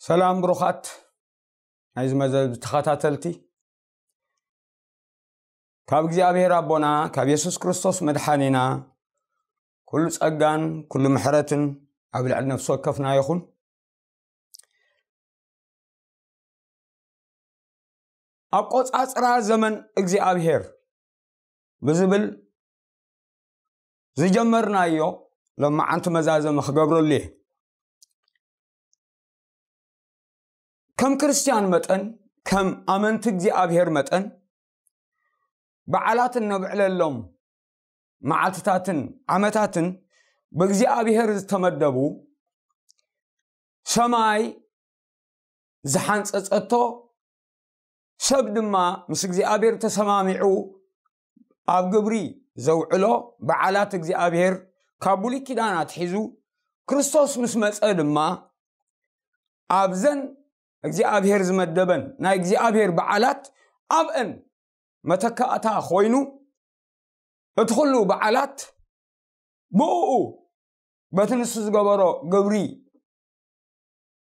ሰላም ብሩኻት ናይዚ መደብ ተኸታተልቲ፣ ካብ እግዚኣብሔር ኣቦና ካብ የሱስ ክርስቶስ መድሓኒና ኩሉ ጸጋን ኩሉ ምሕረትን ኣብ ልዕሊ ነፍሲ ወከፍና ይኹን። ኣቆጻጽራ ዘመን እግዚኣብሔር ብዝብል ዝጀመርናዮ ሎማዓንቲ መዛዘሚ ክገብረሉ እየ። ከም ክርስትያን መጠን፣ ከም ኣመንቲ እግዚኣብሔር መጠን፣ በዓላት እነብዕለሎም መዓልትታትን ዓመታትን ብእግዚኣብሔር ዝተመደቡ፣ ሰማይ ዝሓንጸጸቶ፣ ሰብ ድማ ምስ እግዚኣብሔር ተሰማሚዑ ኣብ ግብሪ ዘውዕሎ በዓላት እግዚኣብሔር ካብ ብሉይ ኪዳን ኣትሒዙ ክርስቶስ ምስ መጸ ድማ ኣብዘን እግዚኣብሔር ዝመደበን ናይ እግዚኣብሔር በዓላት ኣብአን መተካእታ ኮይኑ እቲ ኩሉ በዓላት ብእኡ በቲ ንሱ ዝገበሮ ግብሪ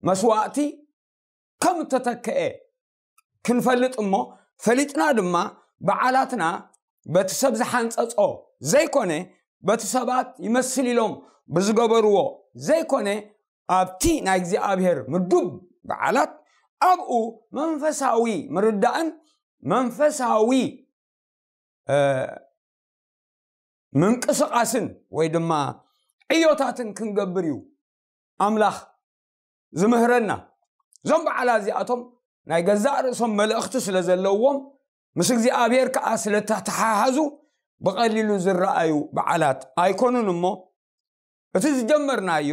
መስዋእቲ ከም እተተክአ ክንፈልጥ እሞ ፈሊጥና ድማ በዓላትና በቲ ሰብ ዝሓንጸጾ ዘይኮነ በቲ ሰባት ይመስል ኢሎም ብዝገበርዎ ዘይኮነ ኣብቲ ናይ እግዚኣብሔር ምዱብ በዓላት ኣብኡ መንፈሳዊ ምርዳእን መንፈሳዊ ምንቅስቃስን ወይ ድማ ዕዮታትን ክንገብር እዩ ኣምላኽ ዝምህረና። እዞም በዓላት እዚኣቶም ናይ ገዛእ ርእሶም መልእኽቲ ስለ ዘለዎም ምስ እግዚኣብሔር ከዓ ስለ ተተሓሓዙ ብቐሊሉ ዝረኣዩ በዓላት ኣይኮኑን እሞ እቲ ዝጀመርናዮ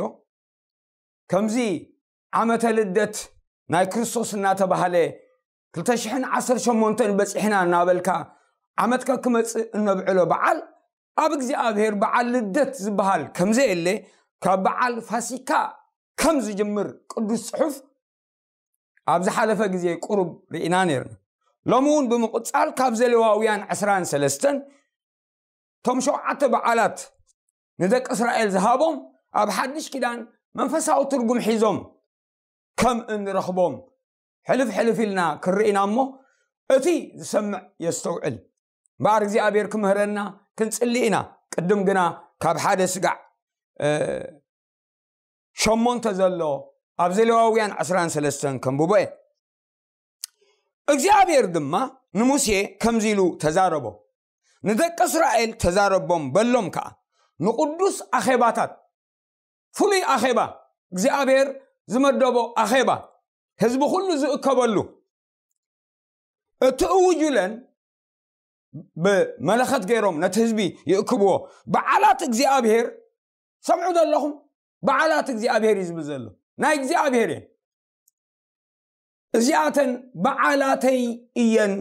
ከምዚ ዓመተ ልደት ናይ ክርስቶስ እናተባህለ ክልተ ሽሕን ዓሰርተ ሸሞንተን በፂሕና እናበልካ ዓመት ከክመፅእ እነብዕሎ በዓል ኣብ እግዚኣብሔር በዓል ልደት ዝበሃል ከምዘየለ ካብ በዓል ፋሲካ ከም ዝጅምር ቅዱስ ጽሑፍ ኣብ ዝሓለፈ ግዜ ቁሩብ ርኢና ነርና። ሎሚ እውን ብምቕጻል ካብ ዘሌዋውያን ዕስራን ሰለስተን እቶም ሸውዓተ በዓላት ንደቂ እስራኤል ዝሃቦም ኣብ ሓድሽ ኪዳን መንፈሳዊ ትርጉም ሒዞም ከም እንረኽቦም ሕልፍ ሕልፍ ኢልና ክንርኢና እሞ እቲ ዝሰምዕ የስተውዕል። እምበኣር እግዚኣብሔር ክምህረና ክንጽሊ ኢና። ቅድም ግና ካብ ሓደ ስጋዕ ሸሞንተ ዘሎ ኣብ ዘሌዋውያን ዕስራን ሰለስተን ከንብቦ እየ። እግዚኣብሔር ድማ ንሙሴ ከምዚ ኢሉ ተዛረቦ፣ ንደቂ እስራኤል ተዛረቦም በሎም ከኣ፣ ንቕዱስ ኣኼባታት፣ ፍሉይ ኣኼባ፣ እግዚኣብሔር ዝመደቦ ኣኼባ፣ ህዝቢ ኩሉ ዝእከበሉ፣ እትእውጁለን ብመለኸት ገይሮም ነቲ ህዝቢ ይእክብዎ። በዓላት እግዚኣብሔር ሰምዑ ዘለኹም፣ በዓላት እግዚኣብሔር እዩ ዝብል ዘሎ፣ ናይ እግዚኣብሔር እየን። እዚኣተን በዓላተይ እየን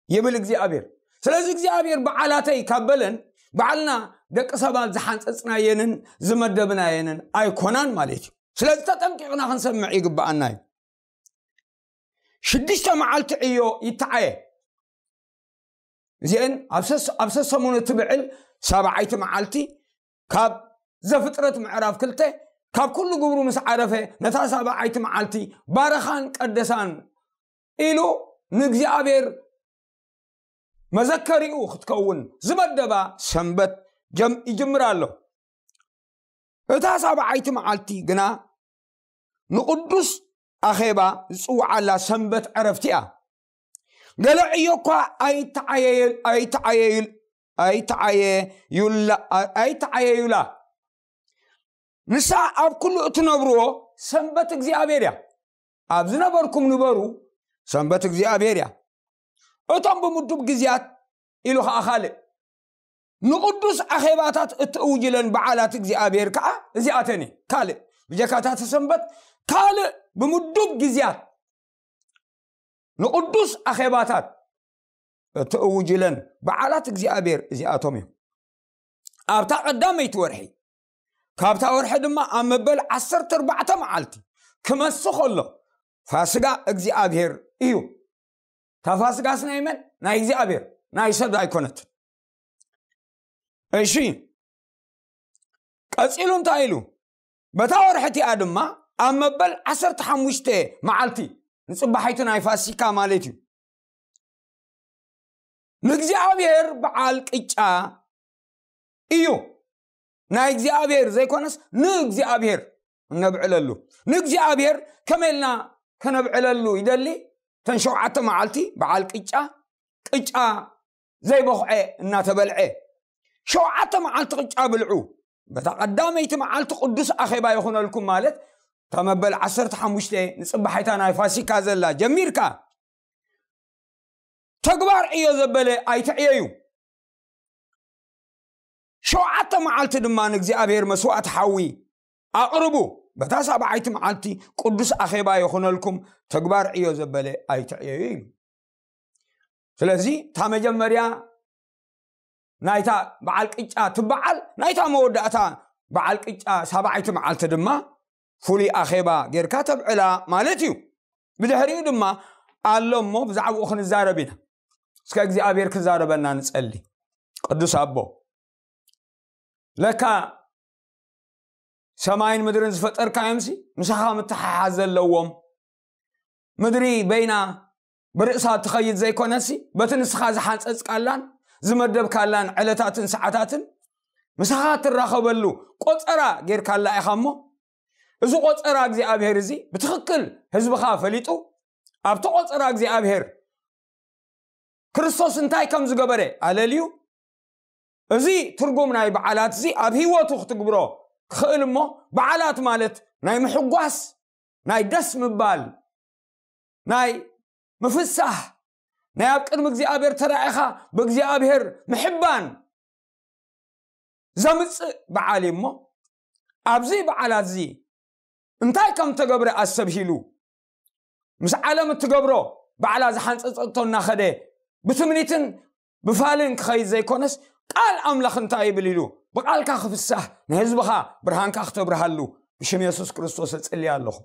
ይብል እግዚኣብሔር። ስለዚ እግዚኣብሔር በዓላተይ ካብ በለን ባዕልና ደቂ ሰባት ዝሓንፀፅናየንን ዝመደብናየንን ኣይኮናን ማለት እዩ። ስለዚ ተጠንቂቕና ክንሰምዕ ይግብኣና እዩ። ሽዱሽተ መዓልቲ ዕዮ ይተዓየ። እዚአን ኣብ ሰስ- ኣብ ሰሰሙን እትብዕል ሳብዓይቲ መዓልቲ ካብ ዘፍጥረት ምዕራፍ ክልተ ካብ ኩሉ ግብሩ ምስ ዓረፈ ነታ ሳብዓይቲ መዓልቲ ባረኻን ቀደሳን ኢሉ ንእግዚኣብሔር መዘከሪኡ ክትከውን ዝመደባ ሰንበት ጀም- ይጅምር ኣሎ። እታ ሳብዓይቲ መዓልቲ ግና ንቕዱስ ኣኼባ ዝጽውዓላ ሰንበት ዕረፍቲ እያ። ገለ ዕዮ እኳ ኣይተዓየየ- ኣይተዓየዩል- ኣይተዓየዩላ- ኣይተዓየዩላ። ንሳ ኣብ ኩሉ እትነብርዎ ሰንበት እግዚኣብሔር እያ። ኣብ ዝነበርኩም ንበሩ፣ ሰንበት እግዚኣብሔር እያ። እቶም ብምዱብ ግዜያት ኢሉ ኸዓ ካልእ ንቕዱስ ኣኼባታት እትእውጅለን በዓላት እግዚኣብሔር ከዓ እዚኣተን እየ። ካልእ ብጀካታት ሰንበት ካልእ ብምዱብ ግዜያት ንቕዱስ ኣኼባታት እትእውጅለን በዓላት እግዚኣብሔር እዚኣቶም እዮም። ኣብታ ቀዳመይቲ ወርሒ ካብታ ወርሒ ድማ ኣብ መበል ዓሰርተ ኣርባዕተ መዓልቲ ክመስ ከሎ ፋስጋ እግዚኣብሔር እዩ። እታ ፋስጋስ ናይ መን? ናይ እግዚኣብሔር፣ ናይ ሰብ ኣይኮነትን። እሺ፣ ቀጺሉ እንታይ ኢሉ? በታ ወርሒ እቲኣ ድማ ኣብ መበል ዓሰርተ ሓሙሽተ መዓልቲ፣ ንጽባሒቱ ናይ ፋሲካ ማለት እዩ፣ ንእግዚኣብሔር በዓል ቅጫ እዩ። ናይ እግዚኣብሔር ዘይኮነስ ንእግዚኣብሔር እነብዕለሉ። ንእግዚኣብሔር ከመይ ኢልና ከነብዕለሉ ይደሊ? እተን ሸውዓተ መዓልቲ በዓል ቅጫ፣ ቅጫ ዘይበኹዐ እናተበልዐ፣ ሸውዓተ መዓልቲ ቅጫ ብልዑ። በታ ቀዳመይቲ መዓልቲ ቅዱስ ኣኼባ ይኹነልኩም ማለት፣ እታ መበል ዓሰርተ ሓሙሽተ ንጽባሒታ ናይ ፋሲካ ዘላ ጀሚርካ፣ ተግባር ዕዮ ዘበለ ኣይትዕየዩ። ሸውዓተ መዓልቲ ድማ ንእግዚኣብሔር መስዋዕቲ ሓዊ ኣቕርቡ። በታ ሳብዓይቲ መዓልቲ ቅዱስ ኣኼባ ይኹነልኩም፣ ተግባር ዕዮ ዘበለ ኣይትዕየዩ ኢሉ። ስለዚ እታ መጀመርያ ናይታ በዓል ቅጫ ትበዓል፣ ናይታ መወዳእታ በዓል ቅጫ ሳብዓይቲ መዓልቲ ድማ ፍሉይ ኣኼባ ጌርካ ተብዕላ ማለት እዩ። ብድሕሪኡ ድማ ኣሎ እሞ ብዛዕባኡ ክንዛረብ ኢና። እስከ እግዚኣብሔር ክዛረበና ንጸሊ። ቅዱስ ኣቦ፣ ለካ ሰማይን ምድርን ዝፈጠርካዮምሲ ምሳኻ ምትሓሓዝ ዘለዎም፣ ምድሪ በይና ብርእሳ ትኸይድ ዘይኮነሲ፣ በቲ ንስኻ ዝሓንጸጽካላን ዝመደብካላን ዕለታትን ሰዓታትን ምሳኻ ትራኸበሉ ቆጸራ ጌርካላ ኢኻ እሞ፣ እዚ ቆጸራ እግዚኣብሔር እዚ ብትኽክል ህዝብኻ ፈሊጡ፣ ኣብቲ ቆጸራ እግዚኣብሔር ክርስቶስ እንታይ ከም ዝገበረ ኣለልዩ፣ እዚ ትርጉም ናይ በዓላት እዚ ኣብ ህይወቱ ክትግብሮ ክኽእል እሞ፣ በዓላት ማለት ናይ ምሕጓስ፣ ናይ ደስ ምባል፣ ናይ ምፍሳህ፣ ናይ ኣብ ቅድሚ እግዚኣብሔር ተራኢኻ ብእግዚኣብሔር ምሕባን ዘምጽእ በዓል እዩ እሞ፣ ኣብዚ በዓላት እዚ እንታይ ከም ተገብረ ኣስተብሂሉ፣ ምስ ዓለም እትገብሮ ባዕላ ዝሓንጸጸቶ እናኸደ ብትምኒትን ብፋልን ክኸይድ ዘይኮነስ፣ ቃል ኣምላኽ እንታይ ይብል ኢሉ፣ ብቓልካ ክፍሳህ ንህዝብኻ ብርሃንካ ክተብርሃሉ ብሽም የሱስ ክርስቶስ እጽሊ ኣለኹ።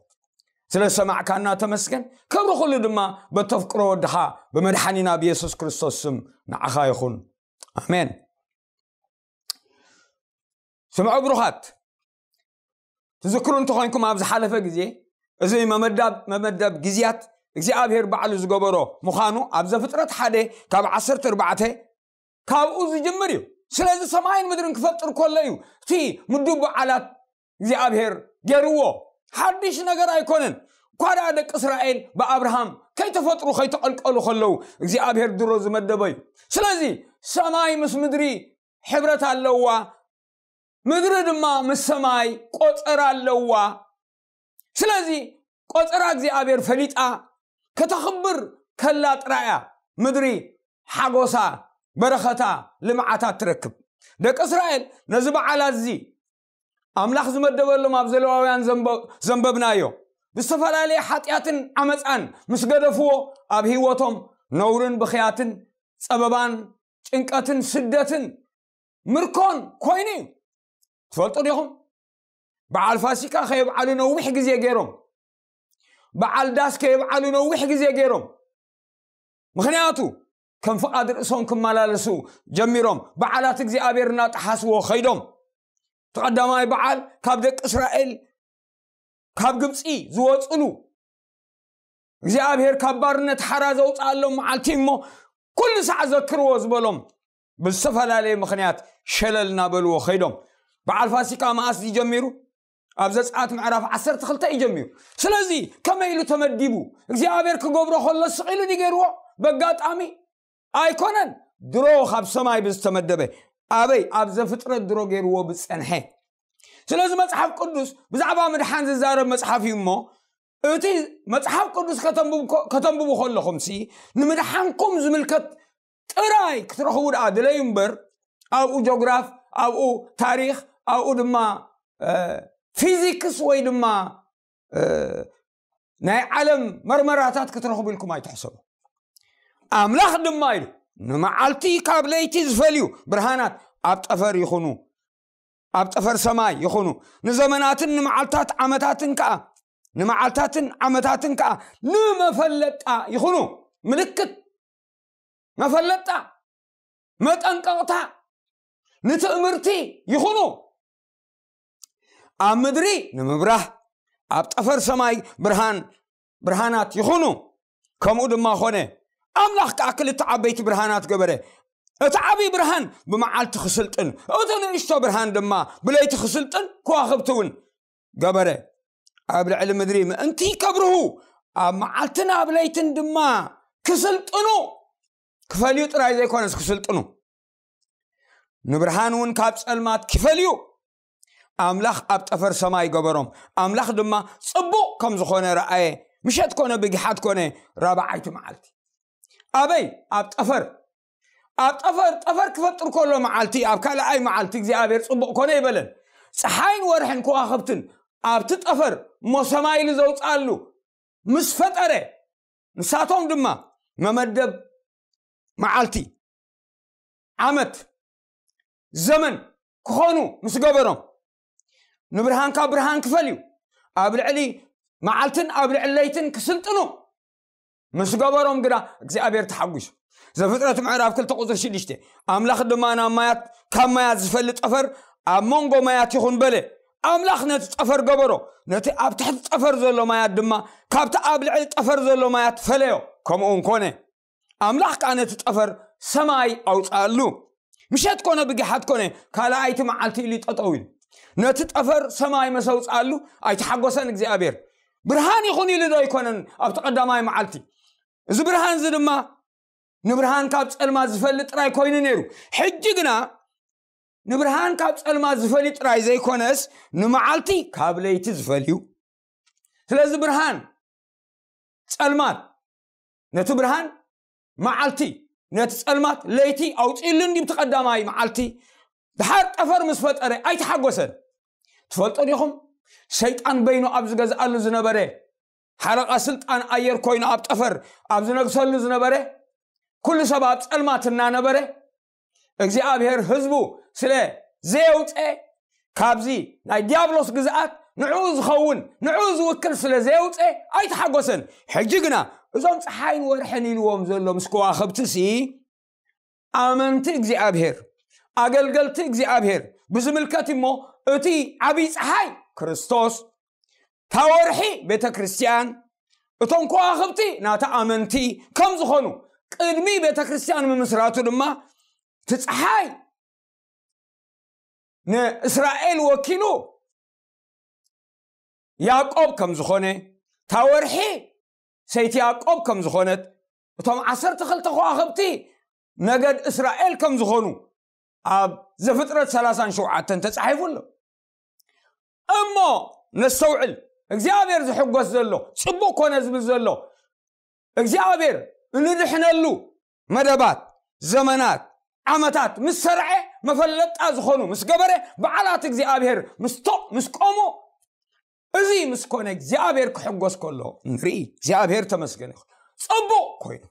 ስለ ዝሰማዕካና ተመስገን። ክብሪ ኩሉ ድማ በተፍቅሮ ወድኻ ብመድሓኒና ብየሱስ ክርስቶስ ስም ንዓኻ ይኹን። ኣሜን። ስምዑ ብሩኻት፣ ትዝክሩ እንተኾይንኩም፣ ኣብ ዝሓለፈ ግዜ እዚ መመዳብ-፣ መመደብ ግዜያት እግዚኣብሔር ባዕሉ ዝገበሮ ምዃኑ ኣብ ዘፍጥረት ሓደ ካብ ዓሰርተ ኣርባዕተ ካብኡ ዝጅምር እዩ። ስለዚ ሰማይን ምድርን ክፈጥር ከሎ እዩ እቲ ምዱብ በዓላት እግዚኣብሔር ገይርዎ። ሓድሽ ነገር ኣይኮነን። እኳ ደኣ ደቂ እስራኤል ብኣብርሃም ከይተፈጥሩ ከይተቐልቀሉ ከለዉ እግዚኣብሔር ድሮ ዝመደበ እዩ። ስለዚ ሰማይ ምስ ምድሪ ሕብረት ኣለዋ፣ ምድሪ ድማ ምስ ሰማይ ቆጸራ ኣለዋ። ስለዚ ቆጸራ እግዚኣብሔር ፈሊጣ ከተኽብር ከላ ጥራይ እያ ምድሪ ሓጎሳ፣ በረኸታ፣ ልምዓታ ትረክብ። ደቂ እስራኤል ነዚ በዓላት እዚ ኣምላኽ ዝመደበሎም ኣብ ዘለዋውያን ዘንበ-፣ ዘንበብናዮ፣ ብዝተፈላለየ ሓጢኣትን ዓመፃን ምስ ገደፍዎ፣ ኣብ ህይወቶም ነውርን ብኽያትን ጸበባን ጭንቀትን ስደትን ምርኮን ኮይኑ እዩ። ትፈልጡ ዲኹም? በዓል ፋሲካ ከየብዓሉ ነዊሕ ግዜ ገይሮም። በዓል ዳስ ከየብዓሉ ነዊሕ ግዜ ገይሮም። ምኽንያቱ ከም ፍቓድ ርእሶም ክመላለሱ ጀሚሮም፣ በዓላት እግዚኣብሔር እናጠሓስዎ ኸይዶም። እቲ ቀዳማይ በዓል ካብ ደቂ እስራኤል ካብ ግብፂ ዝወፅሉ፣ እግዚኣብሔር ካብ ባርነት ሓራ ዘውፅኣሎም መዓልቲ እሞ፣ ኩሉ ሳዕ ዘክርዎ ዝበሎም ብዝተፈላለየ ምኽንያት ሸለል እናበልዎ ኸይዶም። በዓል ፋሲካ መዓስ እዩ ጀሚሩ? ኣብ ዘጸኣት ምዕራፍ ዓሰርተ ክልተ እዩ ጀሚሩ። ስለዚ ከመይ ኢሉ ተመዲቡ? እግዚኣብሔር ክገብሮ ከሎ ስቕ ኢሉ ድዩ ገይርዎ? በጋጣሚ ኣይኮነን። ድሮ ካብ ሰማይ ብዝተመደበ፣ ኣበይ? ኣብ ዘፍጥረት ድሮ ገይርዎ ብዝጸንሐ። ስለዚ መጽሓፍ ቅዱስ ብዛዕባ ምድሓን ዝዛረብ መጽሓፍ እዩ እሞ፣ እቲ መጽሓፍ ቅዱስ ከተንብብ-፣ ከተንብቡ ከለኹምሲ፣ ንምድሓንኩም ዝምልከት ጥራይ ክትረኽቡ ደኣ ድለዩ እምበር፣ ኣብኡ ጆግራፍ፣ ኣብኡ ታሪኽ፣ ኣብኡ ድማ፣ እ፣ ፊዚክስ ወይ ድማ፣ እ፣ ናይ ዓለም መርመራታት ክትረኽቡ ኢልኩም ኣይትሕሰቡ። ኣምላኽ ድማ ኢሉ፣ "ንመዓልቲ ካብ ለይቲ ዝፈልዩ ብርሃናት ኣብ ጠፈር ይኹኑ፣ ኣብ ጠፈር ሰማይ ይኹኑ፣ ንዘመናትን ንመዓልታት ዓመታትን ከኣ፣ ንመዓልታትን ዓመታትን ከኣ ንመፈለጣ ይኹኑ።" ምልክት፣ መፈለጣ፣ መጠንቀቕታ፣ ንትእምርቲ ይኹኑ። ኣብ ምድሪ ንምብራህ፣ ኣብ ጠፈር ሰማይ ብርሃን ብርሃናት ይኹኑ። ከምኡ ድማ ኾነ። ኣምላኽ ከዓ ክልተ ዓበይቲ ብርሃናት ገበረ። እቲ ዓብዪ ብርሃን ብመዓልቲ ክስልጥን፣ እቲ ንእሽቶ ብርሃን ድማ ብለይቲ ክስልጥን፣ ከዋኽብቲ እውን ገበረ ኣብ ልዕሊ ምድሪ ምእንቲ ከብርሁ፣ ኣብ መዓልትን ኣብ ለይትን ድማ ክስልጥኑ። ክፈልዩ ጥራይ ዘይኮነስ ክስልጥኑ፣ ንብርሃን እውን ካብ ጸልማት ክፈልዩ ኣምላኽ ኣብ ጠፈር ሰማይ ገበሮም። ኣምላኽ ድማ ጽቡቕ ከም ዝኾነ ረኣየ። ምሸት ኮነ ብጊሓት ኮነ ራብዓይቲ መዓልቲ። ኣበይ? ኣብ ጠፈር። ኣብ ጠፈር፣ ጠፈር ክፈጥር ከሎ መዓልቲ፣ ኣብ ካልኣይ መዓልቲ እግዚኣብሔር ጽቡቕ ኮነ ይበለን። ፀሓይን ወርሕን ከዋኽብትን ኣብቲ ጠፈር እሞ ሰማይ ኢሉ ዘውፅኣሉ ምስ ፈጠረ፣ ንሳቶም ድማ መመደብ መዓልቲ፣ ዓመት፣ ዘመን ክኾኑ ምስ ገበሮም፣ ንብርሃን ካብ ብርሃን ክፈልዩ፣ ኣብ ልዕሊ መዓልትን ኣብ ልዕሊ ለይትን ክስልጥኑ ምስ ገበሮም ግና እግዚኣብሔር ተሓጒሱ። ዘፍጥረት ምዕራፍ ክልተ ቁፅሪ ሽዱሽተ፣ ኣምላኽ ድማ ናብ ማያት፣ ካብ ማያት ዝፈልጥ ጠፈር ኣብ መንጎ ማያት ይኹን በለ። ኣምላኽ ነቲ ጠፈር ገበሮ፣ ነቲ ኣብ ትሕቲ ጠፈር ዘሎ ማያት ድማ ካብቲ ኣብ ልዕሊ ጠፈር ዘሎ ማያት ፈለዮ። ከምኡ እውን ኮነ። ኣምላኽ ከኣ ነቲ ጠፈር ሰማይ ኣውፅኣሉ። ምሸት ኮነ ብጊሓት ኮነ ካልኣይቲ መዓልቲ ኢሉ ጠጠው ኢሉ። ነቲ ጠፈር ሰማይ መስ ኣውፅኣሉ ኣይተሓጎሰን እግዚኣብሔር። ብርሃን ይኹን ኢሉ ዶ ኣይኮነን ኣብቲ ቀዳማይ መዓልቲ? እዚ ብርሃን እዚ ድማ ንብርሃን ካብ ጸልማት ዝፈልጥ ጥራይ ኮይኑ ነይሩ። ሕጂ ግና ንብርሃን ካብ ጸልማት ዝፈልዩ ጥራይ ዘይኮነስ፣ ንመዓልቲ ካብ ለይቲ ዝፈልዩ። ስለዚ ብርሃን ጸልማት፣ ነቲ ብርሃን መዓልቲ፣ ነቲ ጸልማት ለይቲ ኣውጺእሉ እንዲም፣ እቲ ቀዳማይ መዓልቲ ድሓር ጠፈር ምስ ፈጠረ ኣይተሓጎሰን። ትፈልጡ ዲኹም? ሰይጣን በይኑ ኣብ ዝገዝኣሉ ዝነበረ፣ ሓለቓ ስልጣን ኣየር ኮይኑ ኣብ ጠፈር ኣብ ዝነግሰሉ ዝነበረ፣ ኩሉ ሰብ ኣብ ጸልማት እናነበረ፣ እግዚኣብሔር ህዝቡ ስለ ዘየውፀ፣ ካብዚ ናይ ዲያብሎስ ግዝኣት ንዕኡ ዝኸውን፣ ንዕኡ ዝውክል ስለ ዘየውፀ ኣይተሓጎሰን። ሕጂ ግና እዞም ፀሓይን ወርሕን ኢልዎም ዘሎ ምስ ከዋኽብቲ ሲ፣ ኣመንቲ እግዚኣብሔር፣ ኣገልገልቲ እግዚኣብሔር ብዝምልከት እሞ፣ እቲ ዓብዪ ፀሓይ ክርስቶስ፣ እታ ወርሒ ቤተ ክርስቲያን፣ እቶም ከዋኽብቲ ናታ ኣመንቲ ከም ዝኾኑ፣ ቅድሚ ቤተ ክርስቲያን ምምስራቱ ድማ እቲ ፀሓይ ንእስራኤል ወኪሉ ያዕቆብ ከም ዝኾነ፣ እታ ወርሒ ሰይቲ ያዕቆብ ከም ዝኾነት፣ እቶም ዓሰርተ ክልተ ከዋኽብቲ ነገድ እስራኤል ከም ዝኾኑ ኣብ ዘፍጥረት ሰላሳን ሸውዓተን ተጻሒፉ ኣሎ። እሞ ነስተውዕል፣ እግዚኣብሔር ዝሕጎስ ዘሎ፣ ጽቡቕ ኮነ ዝብል ዘሎ፣ እግዚኣብሔር እንድሕነሉ መደባት፣ ዘመናት፣ ዓመታት ምስ ሰርዐ፣ መፈለጣ ዝኾኑ ምስ ገበረ፣ በዓላት እግዚኣብሔር ምስ ቶ-፣ ምስ ቆሙ፣ እዚ ምስ ኮነ እግዚኣብሔር ክሕጎስ ከሎ ንርኢ። እግዚኣብሔር ተመስገን ይኹን። ጽቡቕ ኮይኑ።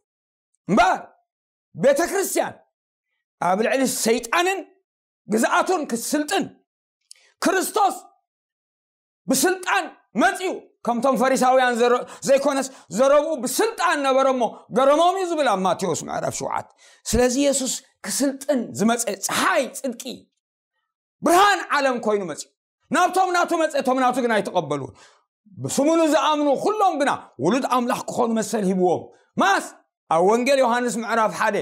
እምበኣር ቤተ ክርስቲያን ኣብ ልዕሊ ሰይጣንን ግዝኣቱን ክትስልጥን፣ ክርስቶስ ብስልጣን መጺኡ፣ ከምቶም ፈሪሳውያን ዘረ-፣ ዘይኮነስ ዘረብኡ ብስልጣን ነበረ እሞ ገረሞም እዩ ዝብል ኣብ ማቴዎስ ምዕራፍ ሸውዓተ። ስለዚ የሱስ ክስልጥን ዝመጸ፣ ፀሓይ ጽድቂ፣ ብርሃን ዓለም ኮይኑ መጺኡ። ናብቶም ናቱ መጸ፣ እቶም ናቱ ግን ኣይተቐበልዎ። ብስሙ ንዝኣምኑ ኩሎም ግና ውሉድ ኣምላኽ ክኾኑ መሰል ሂብዎም። ማስ ኣብ ወንጌል ዮሃንስ ምዕራፍ ሓደ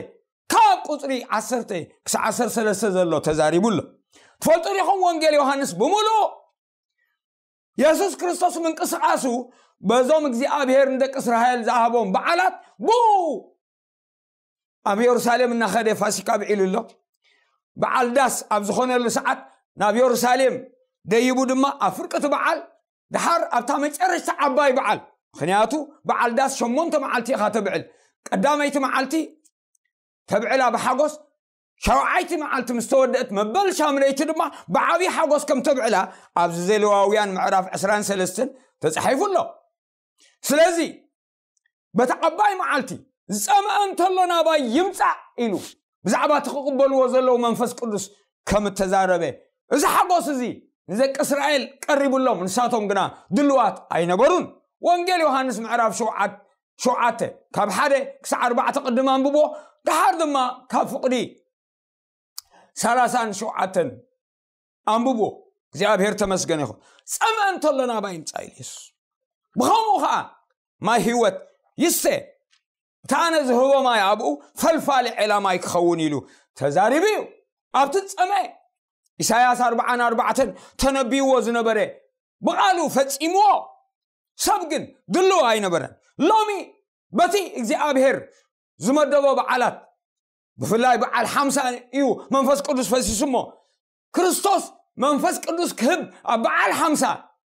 ካብ ቁጽሪ ዓሰርተ ክሳዕ ዓሰርተ ሰለስተ ዘሎ ተዛሪቡ ኣሎ። ትፈልጡ ዲኹም? ወንጌል ዮሃንስ ብምሉኡ የሱስ ክርስቶስ ምንቅስቓሱ በዞም እግዚኣብሔር ንደቂ እስራኤል ዝሃቦም በዓላት ብኡ ኣብ የሩሳሌም እናኸደ ፋሲካ ብዒሉ ኣሎ። በዓል ዳስ ኣብ ዝኾነሉ ሰዓት ናብ የሩሳሌም ደይቡ ድማ ኣብ ፍርቂ እቲ በዓል፣ ደሓር ኣብታ መጨረሽታ ዓባይ በዓል፣ ምኽንያቱ በዓል ዳስ ሸሞንተ መዓልቲ ኢኻ ተብዕል። ቀዳመይቲ መዓልቲ ተብዕላ ብሓጎስ፣ ሻውዓይቲ መዓልቲ ምስ ተወደእት መበል ሻምነይቲ ድማ ብዓብዪ ሓጎስ ከም ተብዕላ ኣብዚ ዘሌዋውያን ምዕራፍ ዕስራን ሰለስተን ተጻሒፉ ኣሎ። ስለዚ በቲ ዓባይ መዓልቲ ዝጸምአ እንተሎ ናባይ ይምጻእ ኢሉ ብዛዕባ እቲ ክቕበልዎ ዘለዉ መንፈስ ቅዱስ ከም እተዛረበ፣ እዚ ሓጎስ እዚ ንደቂ እስራኤል ቀሪቡሎም፣ ንሳቶም ግና ድልዋት ኣይነበሩን። ወንጌል ዮሃንስ ምዕራፍ ሸውዓተ፣ ሸውዓተ ካብ ሓደ ክሳዕ ኣርባዕተ ቅድም ኣንብቦ፣ ደሓር ድማ ካብ ፍቕዲ ሰላሳን ሸውዓተን ኣንብቦ። እግዚኣብሔር ተመስገን ይኹን። ጸምአ እንተሎ ናባይ ይምጻእ ኢሉ የሱስ። ብኸምኡ ኸዓ ማይ ህይወት ይስተ፣ እቲ ኣነ ዝህቦ ማይ ኣብኡ ፈልፋሊ ዔላ ማይ ክኸውን ኢሉ ተዛሪቡ እዩ። ኣብቲ ዝጸምአ ኢሳያስ ኣርብዓን ኣርባዕተን ተነቢይዎ ዝነበረ ብቓሉ ፈጺምዎ። ሰብ ግን ድልው ኣይነበረን። ሎሚ በቲ እግዚኣብሔር ዝመደቦ በዓላት፣ ብፍላይ በዓል ሓምሳ እዩ መንፈስ ቅዱስ ፈሲሱ እሞ፣ ክርስቶስ መንፈስ ቅዱስ ክህብ ኣብ በዓል ሓምሳ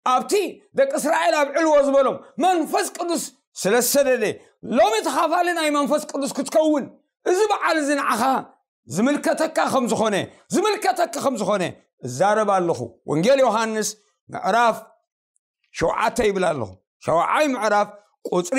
ኣብቲ ደቂ እስራኤል ኣብዕልዎ ዝበሎም መንፈስ ቅዱስ ስለ ዝሰደደ፣ ሎሚ ተኻፋሊ ናይ መንፈስ ቅዱስ ክትከውን፣ እዚ በዓል እዚ ንዓኻ ዝምልከተካ ከም ዝኾነ፣ ዝምልከተካ ከም ዝኾነ እዛረብ ኣለኹ። ወንጌል ዮሃንስ ምዕራፍ ሸውዓተ ይብል ኣለኹ። ሸውዓይ ምዕራፍ ቁጽሪ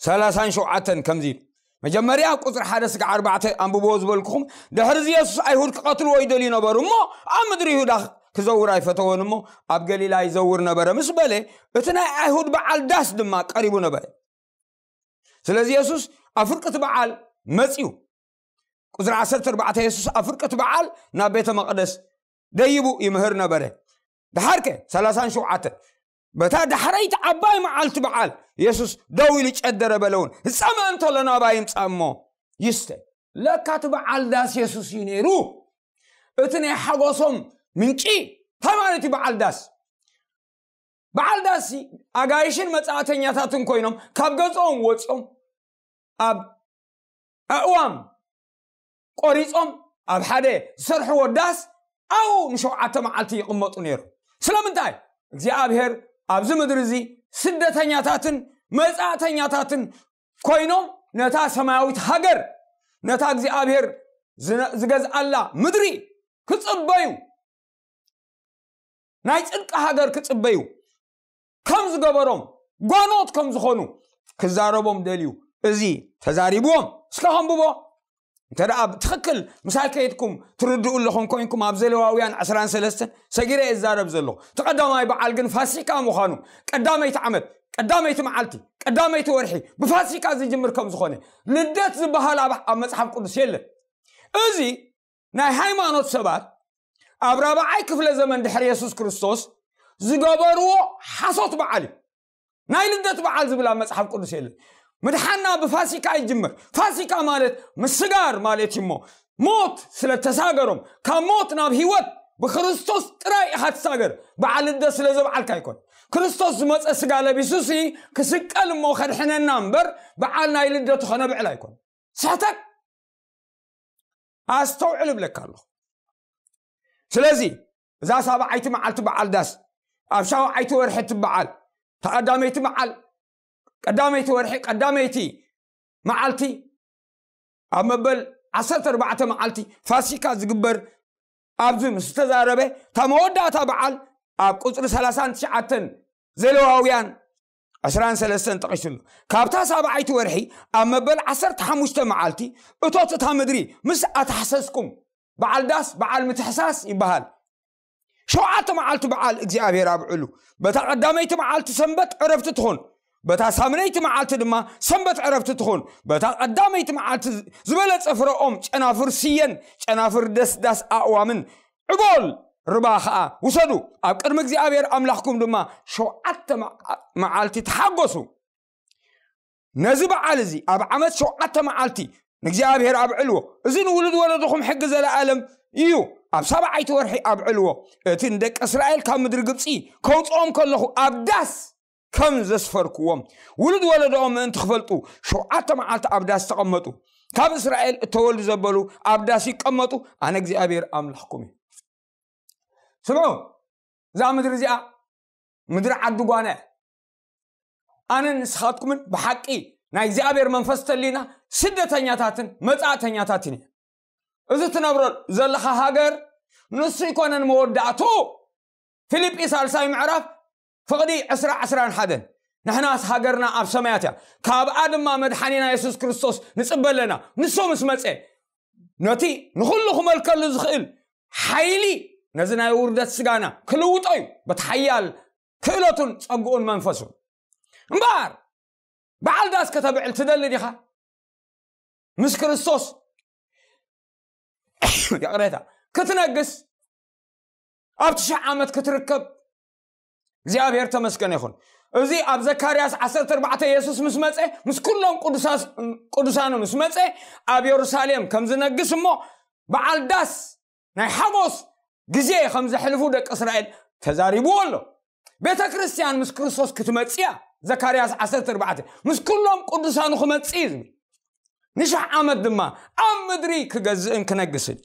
ሰላሳን ሸውዓተን ከምዚ ኢሉ፣ መጀመርያ ቁጽሪ ሓደ ስጋዕ ኣርባዕተ ኣንብብዎ ዝበልኩኹም፣ ድሕሪ እዚ የሱስ ኣይሁድ ክቐትልዎ ይደልዩ ነበሩ እሞ፣ ኣብ ምድሪ ይሁዳ ክዘውር ኣይፈተወን እሞ፣ ኣብ ገሊላ ይዘውር ነበረ ምስ በለ፣ እቲ ናይ ኣይሁድ በዓል ዳስ ድማ ቀሪቡ ነበረ። ስለዚ የሱስ ኣብ ፍርቂ እቲ በዓል መጺኡ። ቁጽሪ ዓሰርተ ኣርባዕተ፣ የሱስ ኣብ ፍርቂ እቲ በዓል ናብ ቤተ መቕደስ ደይቡ ይምህር ነበረ። ደሓርከ ሰላሳን ሸውዓተ፣ በታ ዳሕረይቲ ዓባይ መዓልቲ በዓል የሱስ ደው ኢሉ ጨደረ በለ እውን፣ ዝጸምአ እንተሎ ናባይ ይምጻእ እሞ ይስተ። ለካ እቲ በዓል ዳስ የሱስ እዩ ነይሩ። እቲ ናይ ሓጎሶም ምንጪ እንታይ ማለት እዩ? በዓል ዳስ፣ በዓል ዳስ ኣጋይሽን መጻእተኛታትን ኮይኖም ካብ ገዝኦም ወጺኦም ኣብ ኣእዋም ቆሪጾም ኣብ ሓደ ዝሰርሕዎ ዳስ ኣብኡ ንሸውዓተ መዓልቲ ይቕመጡ ነይሩ። ስለምንታይ? እግዚኣብሔር ኣብዚ ምድሪ እዚ ስደተኛታትን መጻእተኛታትን ኮይኖም ነታ ሰማያዊት ሃገር፣ ነታ እግዚኣብሔር ዝነ-፣ ዝገዝኣላ ምድሪ ክጽበዩ፣ ናይ ጽድቂ ሃገር ክጽበዩ ከም ዝገበሮም፣ ጓኖት ከም ዝኾኑ ክዛረቦም ደልዩ። እዚ ተዛሪብዎም። እስከ ከንብቦ። እንተ ደኣ ብትኽክል ምሳይ ከይድኩም ትርድኡ ኣለኹም ኮይንኩም፣ ኣብ ዘሌዋውያን ዕስራን ሰለስተን ሰጊረ እዛረብ ዘለኹ። እቲ ቀዳማይ በዓል ግን ፋሲካ ምዃኑ፣ ቀዳመይቲ ዓመት፣ ቀዳመይቲ መዓልቲ፣ ቀዳመይቲ ወርሒ ብፋሲካ ዝጅምር ከም ዝኾነ፣ ልደት ዝበሃል ኣብ፣ ኣብ መጽሓፍ ቅዱስ የለን። እዚ ናይ ሃይማኖት ሰባት ኣብ ራብዓይ ክፍለ ዘመን ድሕሪ የሱስ ክርስቶስ ዝገበርዎ ሓሶት በዓል እዩ። ናይ ልደት በዓል ዝብል ኣብ መጽሓፍ ቅዱስ የለን። ምድሓና ብፋሲካ ይጅምር። ፋሲካ ማለት ምስጋር ማለት እዩ እሞ፣ ሞት ስለ ተሳገሮም፣ ካብ ሞት ናብ ህይወት ብክርስቶስ ጥራይ ኢኻ ትሳገር። በዓል ልደት ስለ ዘብዓልካ ኣይኮን። ክርስቶስ ዝመጸ ስጋ ለቢሱ ሲ ክስቀል እሞ ከድሕነና እምበር፣ በዓል ናይ ልደቱ ከነብዕል ኣይኮን። ስሕተት። ኣስተውዕል እብለካ ኣለኹ። ስለዚ እዛ ሳብዓይቲ መዓልቲ በዓል ዳስ፣ ኣብ ሻውዓይቲ ወርሒ እትበዓል፣ ተቐዳመይቲ መዓል፣ ቀዳመይቲ ወርሒ፣ ቀዳመይቲ መዓልቲ፣ ኣብ መበል ዓሰርተ ኣርባዕተ መዓልቲ ፋሲካ ዝግበር ኣብዚ ምስ ዝተዛረበ፣ እታ መወዳእታ በዓል ኣብ ቁጽሪ ሰላሳን ትሽዓተን ዘሌዋውያን ዕስራን ሰለስተን ጠቒሱሉ። ካብታ ሳብዓይቲ ወርሒ ኣብ መበል ዓሰርተ ሓሙሽተ መዓልቲ እቶት እታ ምድሪ ምስ ኣታሕሰስኩም፣ በዓል ዳስ፣ በዓል ምትሕሳስ ይበሃል። ሸውዓተ መዓልቲ በዓል እግዚኣብሔር ኣብዕሉ። በታ ቀዳመይቲ መዓልቲ ሰንበት ዕረፍቲ ትኹን፣ በታ ሳምነይቲ መዓልቲ ድማ ሰንበት ዕረፍቲ ትኹን። በታ ቀዳመይቲ መዓልቲ ዝበለጸ ፍረኦም ጨናፍር ስየን ጨናፍር ደስዳስ ኣእዋምን ዕቦል ርባ ኸኣ ውሰዱ። ኣብ ቅድሚ እግዚኣብሔር ኣምላኽኩም ድማ ሸውዓተ መዓ-፣ መዓልቲ ተሓጎሱ። ነዚ በዓል እዚ ኣብ ዓመት ሸውዓተ መዓልቲ ንእግዚኣብሔር ኣብዕልዎ። እዚ ንውሉድ ወለድኹም ሕጊ ዘለኣለም እዩ። ኣብ ሳብዓይቲ ወርሒ ኣብዕልዎ። እቲ ንደቂ እስራኤል ካብ ምድሪ ግብጺ ከውጽኦም ከለኹ ኣብ ዳስ ከም ዘስፈርክዎም ውሉድ ወለዶኦም ምእንቲ ክፈልጡ ሸውዓተ መዓልቲ ኣብ ዳስ ተቐመጡ። ካብ እስራኤል እተወልዱ ዘበሉ ኣብ ዳስ ይቀመጡ። ኣነ እግዚኣብሔር ኣምላኽኩም እዩ። ስምዑ፣ እዛ ምድሪ እዚኣ ምድሪ ዓዲ ጓና እያ። ኣነን ንስኻትኩምን ብሓቂ ናይ እግዚኣብሔር መንፈስ ተሊና ስደተኛታትን መጻእተኛታትን ኢና። እዚ ትነብሮ ዘለኻ ሃገር ንሱ ኣይኮነን መወዳእትኡ። ፊልጲ ሳልሳይ ምዕራፍ ፍቕዲ ዕስራ ዕስራን ሓደን፣ ንሕናስ ሃገርና ኣብ ሰማያት እያ፣ ካብኣ ድማ መድሓኒና የሱስ ክርስቶስ ንጽበ ኣለና። ንሱ ምስ መጸ ነቲ ንኹሉ ክመልከሉ ዝኽእል ሓይሊ ነዚ ናይ ውርደት ስጋና ክልውጦ እዩ፣ በቲ ሓያል ክእለቱን ጸግኡን መንፈሱን። እምበኣር በዓል ዳስ ከተብዕል ትደሊ ዲኻ? ምስ ክርስቶስ ይቕሬታ ክትነግስ ኣብ ትሽዓ ዓመት ክትርከብ እግዚኣብሔር ተመስገን ይኹን። እዚ ኣብ ዘካርያስ ዓሰርተ ኣርባዕተ የሱስ ምስ መፀ፣ ምስ ኩሎም ቅዱሳስ- ቅዱሳኑ ምስ መፀ፣ ኣብ የሩሳሌም ከም ዝነግስ እሞ በዓል ዳስ ናይ ሓጎስ ግዜ ከም ዘሕልፉ ደቂ እስራኤል ተዛሪብዎ ኣሎ። ቤተ ክርስቲያን ምስ ክርስቶስ ክትመፅያ፣ ዘካርያስ ዓሰርተ ኣርባዕተ፣ ምስ ኩሎም ቅዱሳኑ ክመፅእ እዩ ዝብል። ንሽሕ ዓመት ድማ ኣብ ምድሪ ክገዝእን ክነግስን።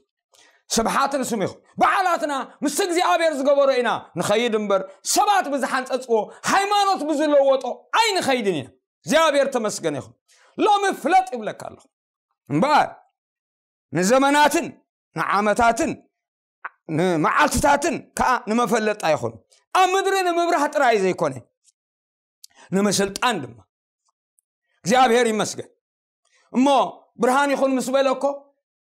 ስብሓት ንስሙ ይኹን። በዓላትና ምስ እግዚኣብሔር ዝገበሮ ኢና ንኸይድ እምበር፣ ሰባት ብዝሓንፀፅዎ፣ ሃይማኖት ብዝለወጦ ኣይንኸይድን ኢና። እግዚኣብሔር ተመስገን ይኹን። ሎሚ ፍለጥ ይብለካ ኣለኹ። እምበኣር ንዘመናትን ንዓመታትን ንመዓልትታትን ከዓ ንመፈለጥ ኣይኹን። ኣብ ምድሪ ንምብራህ ጥራይ ዘይኮነ፣ ንምስልጣን ድማ። እግዚኣብሔር ይመስገን። እሞ ብርሃን ይኹን ምስ በለ እኮ፣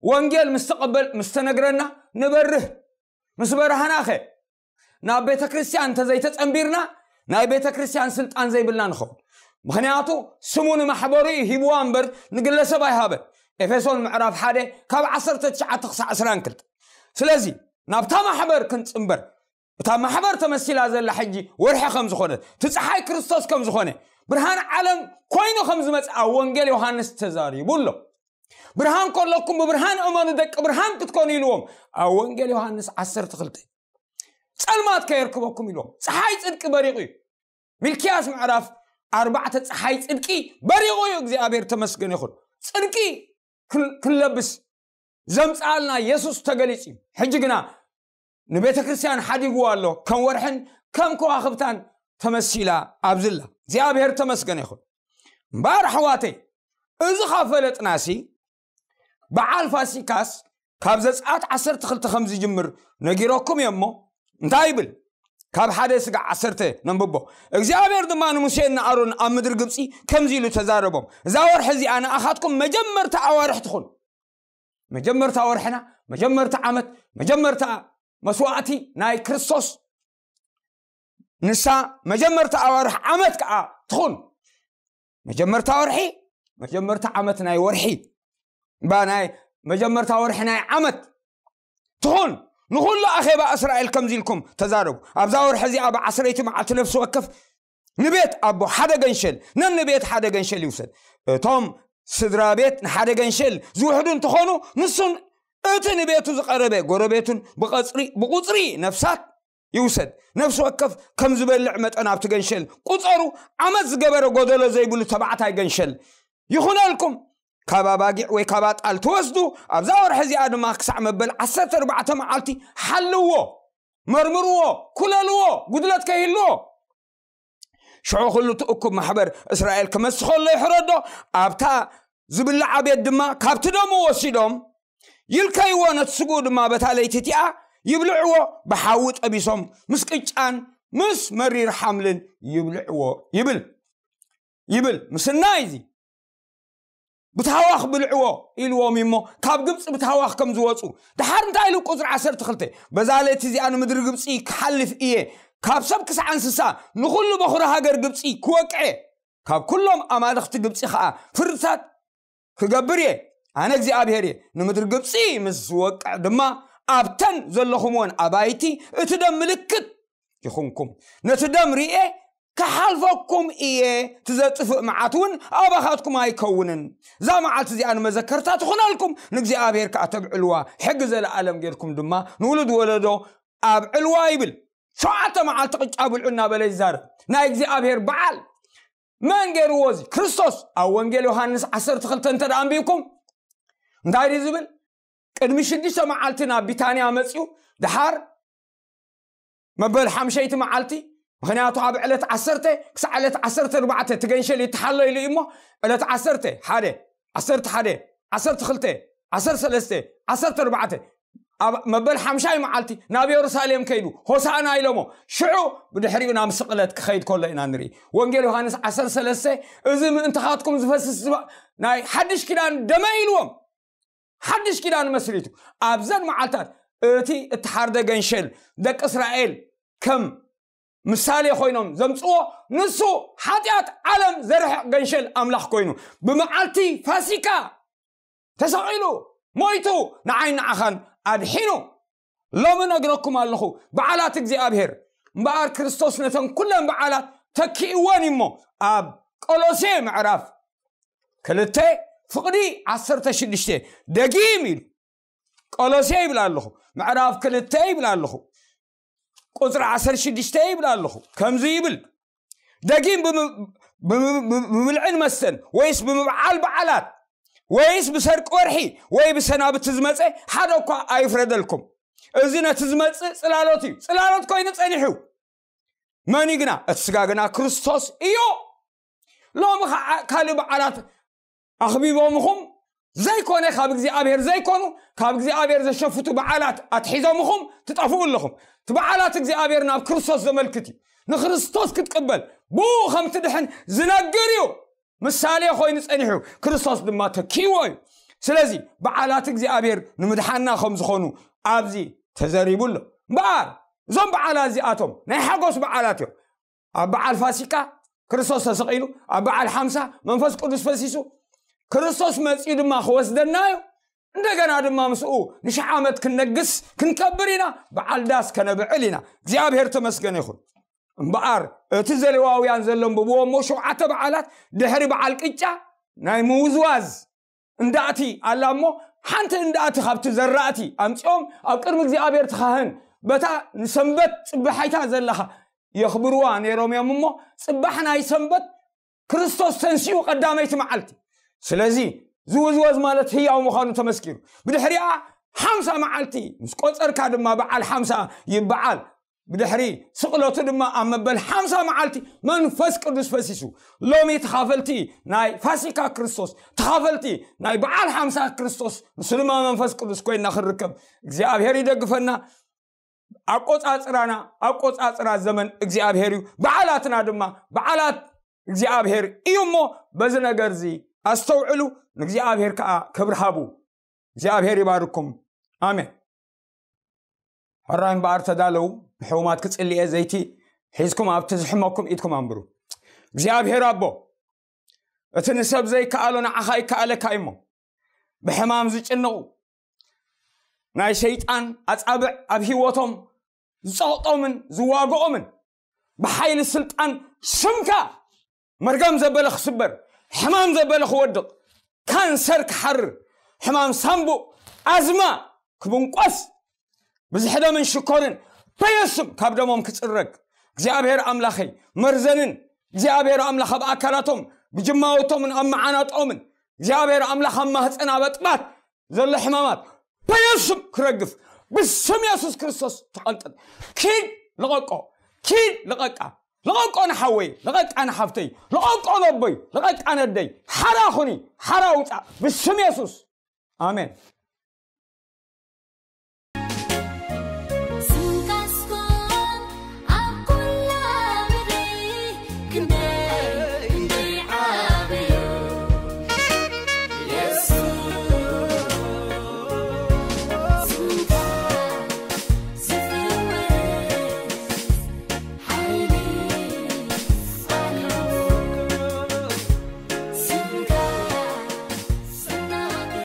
ወንጌል ምስ ተቐበል- ምስ ተነግረና ንበርህ። ምስ በራህናኸ፣ ናብ ቤተ ክርስቲያን እንተዘይተጸንቢርና፣ ናይ ቤተ ክርስቲያን ስልጣን ዘይብልና ንኸውን። ምኽንያቱ ስሙ ንማሕበሩ እዩ ሂብዋ እምበር ንግለሰብ ኣይሃበን። ኤፌሶን ምዕራፍ ሓደ ካብ ዓሰርተ ትሽዓተ ክሳዕ ዕስራን ክልተ። ስለዚ ናብታ ማሕበር ክንጽንበር፣ እታ ማሕበር ተመሲላ ዘላ ሕጂ ወርሒ ከም ዝኾነት፣ እቲ ጸሓይ ክርስቶስ ከም ዝኾነ፣ ብርሃን ዓለም ኮይኑ ከም ዝመጽእ ኣብ ወንጌል ዮሃንስ ተዛሪቡ ኣሎ። ብርሃን ከለኩም ብብርሃን እመኑ፣ ደቂ ብርሃን ክትኮኑ ኢልዎም ኣብ ወንጌል ዮሃንስ ዓሰርተ ክልተ። ጸልማት ከየርክበኩም ኢልዎም፣ ጸሓይ ጽድቂ በሪቑ እዩ። ሚልክያስ ምዕራፍ ኣርባዕተ፣ ጸሓይ ጽድቂ በሪቑ እዩ። እግዚኣብሔር ተመስገን ይኹን። ጽድቂ ክን- ክንለብስ ዘምጽኣልና የሱስ ተገሊጹ እዩ። ሕጂ ግና ንቤተ ክርስቲያን ሓዲግዋ ኣሎ። ከም ወርሕን ከም ከዋኽብታን ተመሲላ ኣብዝላ። እግዚኣብሔር ተመስገን ይኹን። እምበኣር ኣሕዋተይ፣ እዚ ካብ ፈለጥናሲ፣ በዓል ፋሲካስ ካብ ዘጸኣት ዓሰርተ ክልተ ከም ዝጅምር ነጊረኩም እየ እሞ፣ እንታይ ይብል? ካብ ሓደ ስጋዕ ዓሰርተ ነንብቦ። እግዚኣብሔር ድማ ንሙሴን ንኣሮን ኣብ ምድሪ ግብጺ ከምዚ ኢሉ ተዛረቦም፣ እዛ ወርሒ እዚኣ ንኣኻትኩም መጀመርታ ኣዋርሕ ትኹን። መጀመርታ ወርሕና፣ መጀመርታ ዓመት፣ መጀመርታ መስዋዕቲ ናይ ክርስቶስ፣ ንሳ መጀመርታ ኣዋርሕ ዓመት ከዓ ትኹን። መጀመርታ ወርሒ፣ መጀመርታ ዓመት ናይ ወርሒ፣ ባ ናይ መጀመርታ ወርሒ ናይ ዓመት ትኹን። ንኹሉ ኣኼባ እስራኤል ከምዚ ኢልኩም ተዛረቡ፣ ኣብዛ ወርሒ እዚኣ ብዓስረይቲ መዓልቲ ነፍሲ ወከፍ ንቤት ኣቦ ሓደ ገንሸል፣ ነንቤት ሓደ ገንሸል ይውሰድ። እቶም ስድራ ቤት ንሓደ ገንሸል ዝውሕዱ እንተኾኑ፣ ንሱን እቲ ንቤቱ ዝቐረበ ጎረቤቱን ብቐጽሪ- ብቑጽሪ ነፍሳት ይውሰድ። ነፍሲ ወከፍ ከም ዝበልዕ መጠን ኣብቲ ገንሸል ቁጸሩ። ዓመት ዝገበረ ጎደሎ ዘይብሉ ተባዕታይ ገንሸል ይኹነልኩም። ካብ ኣባጊዕ ወይ ካብ ኣጣል ትወስዱ፣ ኣብዛ ወርሒ እዚኣ ድማ ክሳዕ መበል ዓሰርተ ኣርባዕተ መዓልቲ ሓልዎ፣ መርምርዎ፣ ኩለልዎ፣ ጉድለት ከይህልዎ። ሽዑ ኩሉ እቲ እኩብ ማሕበር እስራኤል ክመስ ከሎ ይሕረዶ፣ ኣብታ ዝብልዓ ቤት ድማ ካብቲ ደሙ ወሲዶም ይልከይዎ፣ ነቲ ስግኡ ድማ በታ ለይቲ እቲኣ ይብልዕዎ፣ ብሓዊ ጠቢሶም ምስ ቅጫን ምስ መሪር ሓምልን ይብልዕዎ ይብል። ይብል ምስናይ እዚ። ብታህዋኽ ብልዕዎ ኢልዎም እሞ፣ ካብ ግብፂ ብታህዋኽ ከም ዝወፁ። ድሓር እንታይ ኢሉ? ቁፅሪ ዓሰርተ ክልተ፣ በዛ ለይቲ እዚኣ ንምድሪ ግብፂ ክሓልፍ እየ፣ ካብ ሰብ ክሳዕ እንስሳ ንኹሉ በኹሪ ሃገር ግብፂ ክወቅዕ፣ ካብ ኩሎም ኣማልኽቲ ግብፂ ከዓ ፍርድታት ክገብር እየ፣ ኣነ እግዚኣብሔር እየ። ንምድሪ ግብፂ ምስ ዝወቅዕ ድማ ኣብተን ዘለኹምዎን ኣባይቲ እቲ ደም ምልክት ይኹንኩም። ነቲ ደም ርኤ ክሓልፈኩም እየ፣ እቲ ዘጥፍእ መዓት እውን ኣባኻትኩም ኣይከውንን። እዛ መዓልቲ እዚኣ ንመዘከርታ ትኹነልኩም፣ ንእግዚኣብሔር ከዓ ተብዕልዋ፣ ሕጊ ዘለኣለም ጌርኩም ድማ ንውሉድ ወለዶ ኣብዕልዋ ይብል። ሸውዓተ መዓልቲ ቅጫ ብልዑ እናበለ ይዛረብ። ናይ እግዚኣብሔር በዓል መን ገይርዎ? እዚ ክርስቶስ። ኣብ ወንጌል ዮሃንስ ዓሰርተ ክልተ እንተ ደኣ ኣንቢብኩም እንታይ ድዩ ዝብል? ቅድሚ ሽዱሽተ መዓልቲ ናብ ቢታንያ መጺኡ፣ ድሓር መበል ሓምሸይቲ መዓልቲ፣ ምኽንያቱ ኣብ ዕለት ዓሰርተ ክሳዕ ዕለት ዓሰርተ ኣርባዕተ እቲ ገንሸል ይተሓሎ ኢሉ እዩ እሞ፣ ዕለት ዓሰርተ ሓደ፣ ዓሰርተ ሓደ፣ ዓሰርተ ክልተ፣ ዓሰርተ ሰለስተ፣ ዓሰርተ ኣርባዕተ፣ ኣብ መበል ሓምሻይ መዓልቲ ናብ የሩሳሌም ከይዱ ሆሳዕና ኢሎሞ። ሽዑ ብድሕሪኡ ናብ ስቕለት ክኸይድ ከሎ ኢና ንርኢ። ወንጌል ዮሃንስ ዓሰርተ ሰለስተ፣ እዚ ምእንትኻትኩም ዝፈስስ ዝባ- ናይ ሓድሽ ኪዳን ደመይ ኢልዎም። ሓድሽ ኪዳን መስሪቱ። ኣብዘን መዓልታት እቲ እተሓርደ ገንሸል ደቂ እስራኤል ከም ምሳሌ ኮይኖም ዘምጽዎ፣ ንሱ ሓጢኣት ዓለም ዘርሕቕ ገንሸል ኣምላኽ ኮይኑ፣ ብመዓልቲ ፋሲካ ተሰቒሉ፣ ሞይቱ፣ ንዓይን ንዓኻን ኣድሒኑ። ሎሚ ነግረኩም ኣለኹ፣ በዓላት እግዚኣብሔር እምበኣር ክርስቶስ ነተን ኩለን በዓላት ተኪእወን እዩ። እሞ ኣብ ቆሎሴ ምዕራፍ ክልተ ፍቕዲ ዓሰርተ ሽዱሽተ ደጊም ኢሉ፣ ቆሎሴ ይብል ኣለኹ፣ ምዕራፍ ክልተ ይብል ኣለኹ፣ ቁፅሪ ዓሰርተ ሽዱሽተ ይብል ኣለኹ። ከምዚ ይብል፣ ደጊም ብም- ብም- ብም- ብብልዕን መስተን ወይስ ብምብዓል በዓላት ወይስ ብሰርቂ ወርሒ ወይ ብሰናብቲ ዝመፀ ሓደ እኳ ኣይፍረደልኩም። እዚ ነቲ ዝመፅእ ፅላሎት እዩ፣ ፅላሎት ኮይኑ ፀኒሑ። መን እዩ ግና? እቲ ስጋ ግና ክርስቶስ እዩ። ሎሚ ከዓ ካልእ በዓላት ኣኽቢቦምኹም ዘይኮነ፣ ካብ እግዚኣብሔር ዘይኮኑ፣ ካብ እግዚኣብሔር ዘሸፍቱ በዓላት ኣትሒዞምኹም ትጠፍኡ ኣለኹም። እቲ በዓላት እግዚኣብሔር ናብ ክርስቶስ ዘመልክት እዩ። ንክርስቶስ ክትቅበል ብኡ ከም ትድሕን ዝነግር እዩ። ምሳሌ ኮይኑ ጸኒሑ፣ ክርስቶስ ድማ ተኪዎ እዩ። ስለዚ በዓላት እግዚኣብሔር ንምድሓና ከም ዝኾኑ ኣብዚ ተዘሪቡ ኣሎ። እምበኣር እዞም በዓላት እዚኣቶም ናይ ሓጎስ በዓላት እዮም። ኣብ በዓል ፋሲካ ክርስቶስ ተሰቒሉ፣ ኣብ በዓል ሓምሳ መንፈስ ቅዱስ ፈሲሱ፣ ክርስቶስ መጺኡ ድማ ክወስደና እዩ። እንደገና ድማ ምስኡ ንሽሕ ዓመት ክንነግስ ክንከብር ኢና። በዓል ዳስ ከነብዕል ኢና። እግዚኣብሔር ተመስገን ይኹን። እምበኣር እቲ ዘሌዋውያን ዘንበብዎ እሞ ሸውዓተ በዓላት ድሕሪ በዓል ቅጫ ናይ ምውዝዋዝ እንዳእቲ ኣላ እሞ፣ ሓንቲ እንዳእቲ ካብቲ ዘራእቲ ኣምጺኦም ኣብ ቅድሚ እግዚኣብሔር ትኻህን በታ ንሰንበት ጽባሒታ ዘለኻ የኽብርዋ ነይሮም እዮም። እሞ ጽባሕ ናይ ሰንበት ክርስቶስ ተንሲኡ ቀዳመይቲ መዓልቲ። ስለዚ ዝውዝወዝ ማለት ህያው ምዃኑ ተመስኪሩ። ብድሕሪኣ ሓምሳ መዓልቲ ምስ ቆጸርካ ድማ በዓል ሓምሳ ይበዓል። ብድሕሪ ስቕለቱ ድማ ኣብ መበል ሓምሳ መዓልቲ መንፈስ ቅዱስ ፈሲሱ። ሎሚ ተኻፈልቲ ናይ ፋሲካ ክርስቶስ፣ ተኻፈልቲ ናይ በዓል ሓምሳ ክርስቶስ፣ ንሱ ድማ መንፈስ ቅዱስ ኮይና ክንርከብ እግዚኣብሔር ይደግፈና። ኣቆጻጽራና ኣቆጻጽራ ዘመን እግዚኣብሔር እዩ። በዓላትና ድማ በዓላት እግዚኣብሔር እዩ። እሞ በዚ ነገር እዚ ኣስተውዕሉ። ንእግዚኣብሔር ከዓ ክብሪ ሃቡ። እግዚኣብሔር ይባርኩም። ኣሜን። ሕራይ እምበኣር ተዳለዉ፣ ንሕሙማት ክጽሊ እየ። ዘይቲ ሒዝኩም ኣብቲ ዝሕመኩም ኢድኩም ኣንብሩ። እግዚኣብሔር ኣቦ፣ እቲ ንሰብ ዘይከኣሎ ንዓኻ ይከኣለካ እዩ። እሞ ብሕማም ዝጭንቑ ናይ ሰይጣን ኣጻብዕ ኣብ ህይወቶም ዝጸቕጦምን ዝዋግኦምን ብሓይሊ ስልጣን ስምካ መርገም ዘበለ ክስበር፣ ሕማም ዘበለ ክወድቕ፣ ካንሰር ክሓርር፣ ሕማም ሳምቡእ፣ ኣዝማ ክብንቆስ፣ ብዝሒ ደምን ሽኮርን በየሱም ካብ ደሞም ክጽረግ፣ እግዚኣብሔር ኣምላኸይ መርዘንን እግዚኣብሔር ኣምላኽ ኣብ ኣካላቶም ብጅማውቶምን ኣብ መዓናጦምን እግዚኣብሔር ኣምላኽ ኣብ ማህፀን ኣብ ኣጥባት ዘሎ ሕማማት በየሱም ክረግፍ፣ ብስም የሱስ ክርስቶስ ተቐንጥጥ። ኪድ ልቐቆ፣ ኪድ ልቐቃ፣ ልቐቆ ንሓወይ፣ ልቐቃ ንሓፍተይ፣ ልቐቆ ነቦይ፣ ልቐቃ ነደይ። ሓራ ኩኒ፣ ሓራ ውፃእ ብስም የሱስ። ኣሜን።